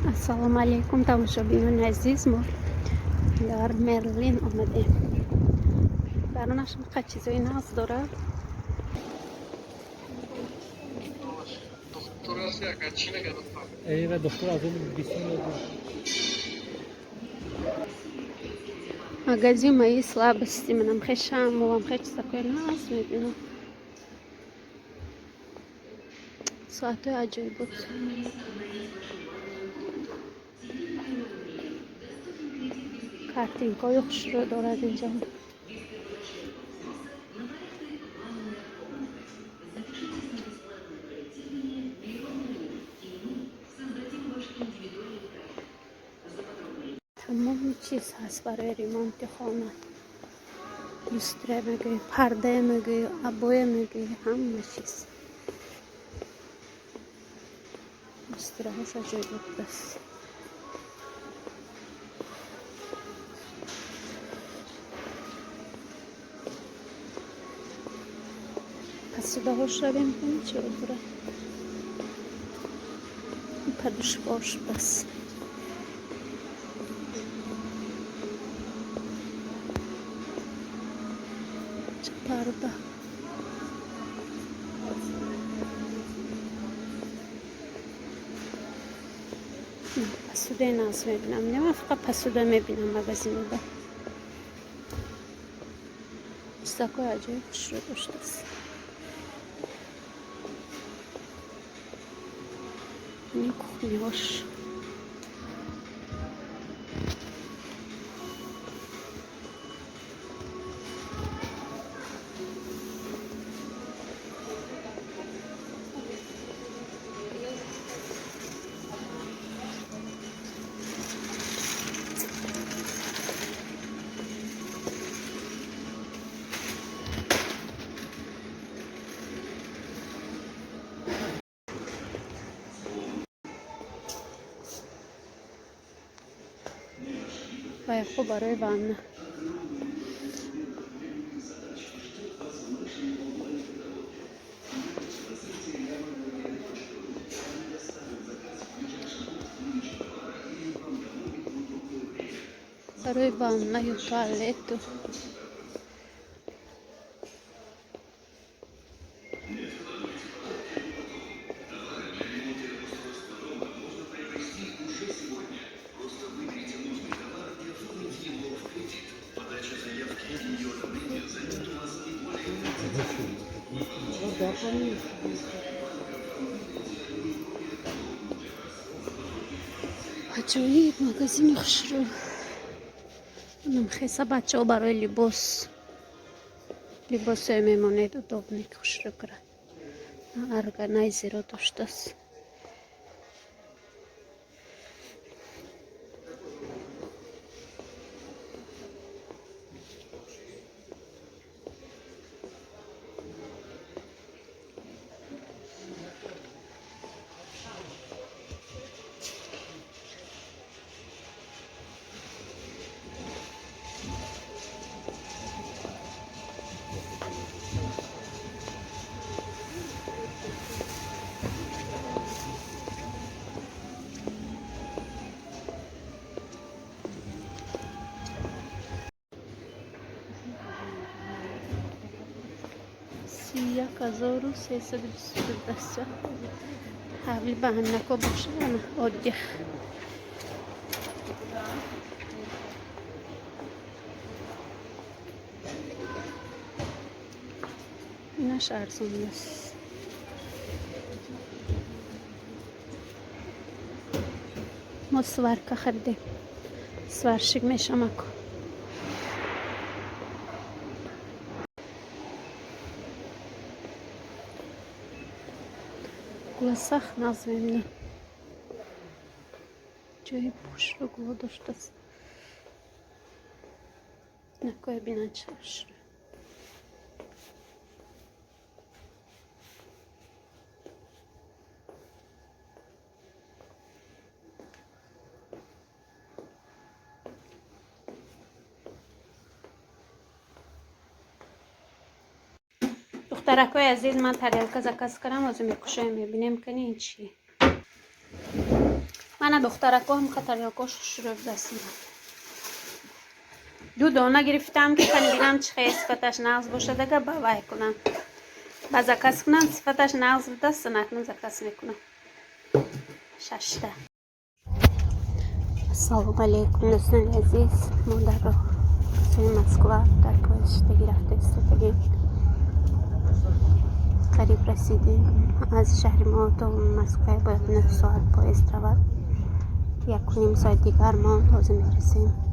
Ассалому алайкум, тамошобинони азиз. Мо дар Мерлин омадем. Дарунаш қад чизои нағз дорад. Доктор аст, яка чӣ мега доктор? Ва доктор аз он бисёр. Магазин «Мои слабости». Манам хешам, вам хеч такой нағз мебинам. Соатҳои аҷоибот. Картинкаҳои хушрӯ дорад инҷо. Тамоми чиз ҳаст барои ремонти хона. Люстра мегӯӣ, парда мегӯӣ, обоя мегӯӣ, ҳама чиз. Люстраҳош аҷоибот будааст. Посудаҳош равем, кунем, чиро дорад. Подушкаош будааст. Парда. Посудаи нағз мебинам. Не, ман фақат посуда мебинам магазинода. Чизакҳои аҷоиб хушрӯ доштааст. Ин кухняҳош. Қайиқҳо барои ванна. Барои ваннаю туалету. Ну да, поменьше. Аҷоиб магазини хушрӯ. Хеса бачаҳо барои либос. Либосое мемонед, удобный, хушрӯ кара. Органайзеро доштааст. 31 322 дастча. Ҳавли ба ҳаминако боша, ана отдых. Инаш арзон аст. Мо сварка харидем. Сварщик мешамаку. Гула сахт нағз мебинам. Ҷои хушрӯ гуло доштааст. Накоя бинанд чӣ хушрӯ. Духтаракҳои азиз, ман тарелка заказ кардам, ҳозир мекушоем, мебинем, кани ин чи. Ман Ана, духтарако, ҳамқа тарелкош хушрӯ будастм. Ду дона гирифтам, ки кани бинам, чӣ хел сифаташ нағз бошад. Ага, ба вай кунам, ба заказ кунам, сифаташ нағз будаст, накунам, заказ мекунам шашта. Ассалому алайкум, дӯстони азиз. Мо дар роҳ сӯи Москва дар поезд шидаги рафта истодагем. Қариб расидем. Аз шаҳри мо то Москва бояд 9 соат поезд равад, 1,5 соат дигар монд, ҳозир мерасем.